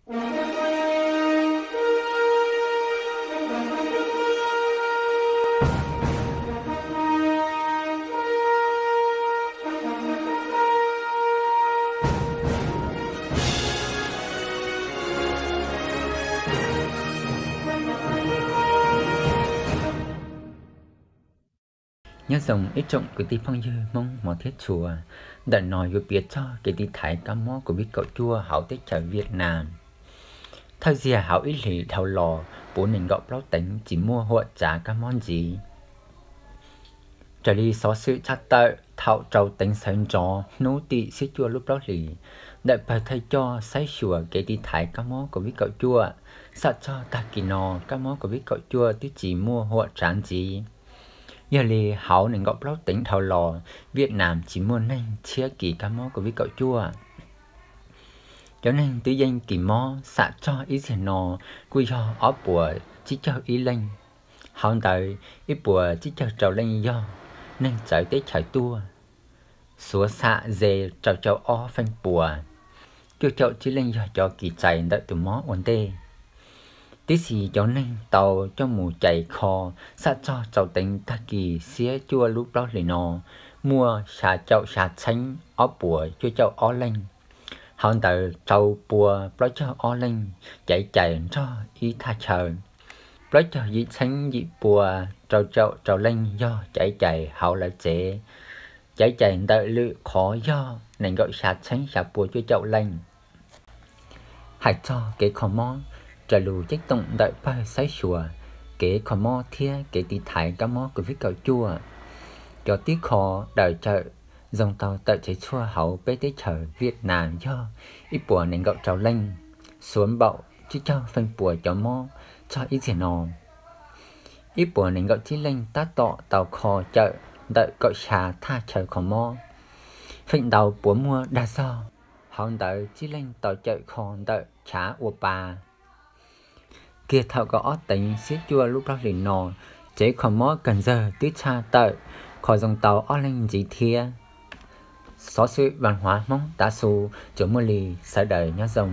Nyob zoo ib tsoom kwv tij phooj ywg Hmoob hmov thiab tshua, ntawm no yuav piav txog kev tiv thaiv kab mob Covid kaum cuaj hauv teb chaws Viaj Nam. Thawj zaug hauv ib hlis dhau los puv nees nkaum plaub teev tsis muaj huam tsav kab mob ntxiv. Raws li xov xwm tshaj tawm thaum rau teev sawv ntxov hnub tim xiab cuaj lub plaub hlis, ntawm pawg thawj coj saib xyuas kev tiv thaiv kab mob Covid kaum cuaj, xam txog tag kis no kab mob Covid kaum cuaj twb tsis muaj huam tsav ntxiv. Yog li hauv nees nkaum plaub teev dhau los, Viaj Nam tsis muaj neeg tshiab kis kab mob Covid kaum cuaj. Cov neeg twb yeej kis mob xam txog ib zaug no kuj yog ob puas tsib caug ib leej. Hauv ntawd ib puas tsib caug rau leej yog neeg txawv teb chaws tuaj, xuav xam ze rau caum ob feem pua, cuaj caum tsib leej yog cov kis txais ntawm tus mob ua ntej. Tib si cov neeg tau coj mus cais kho xam txog rau teev tag kis xiab cuaj lub plaub hlis no muaj xya caum xya txheeb ob puas cuaj caum ob leej. Hauv ntawd rau pua plaub caug ob leej caiv cais nrog ib thaj chaw, plaub caug yim txheeb yim pua rau caum rau leej yog caiv cais hauv lawv tsev, caiv cais ntawm lwm qhov yog nees nkaum xya txheeb xya pua cuaj caum leej. Hais txog kev kho mob, raws lus ceeb toom ntawm pawg saib xyuas kev kho mob thiab kev tiv thaiv kab mob Covid kaum cuaj, cov twb kho daws cawm zoo tau tawm tsev tshuaj hauv peb teb chaws Viaj Nam yog ib puas nees nkaum rau leej, xuav npaum tsib caug feem pua cov mob txog ib zaug no. Ib puas nees nkaum tsib leej tab tom tau kho cawm ntawm kaum xya thaj chaw kho mob, feem ntau puas muaj dag zog. Hauv ntawd tsib leej tau cawm kho ntawm chav ua pa. Kiag thaum kaum ob teev xiab cuaj lub plaub hlis no, tsev kho mob kawg ntxawg twb tshaj tawm kho zoo tau ob leeg ntxiv thiab. Xov xwm vas huav Hmoob tav su tsuas muaj li, sawv daws nyob zoo.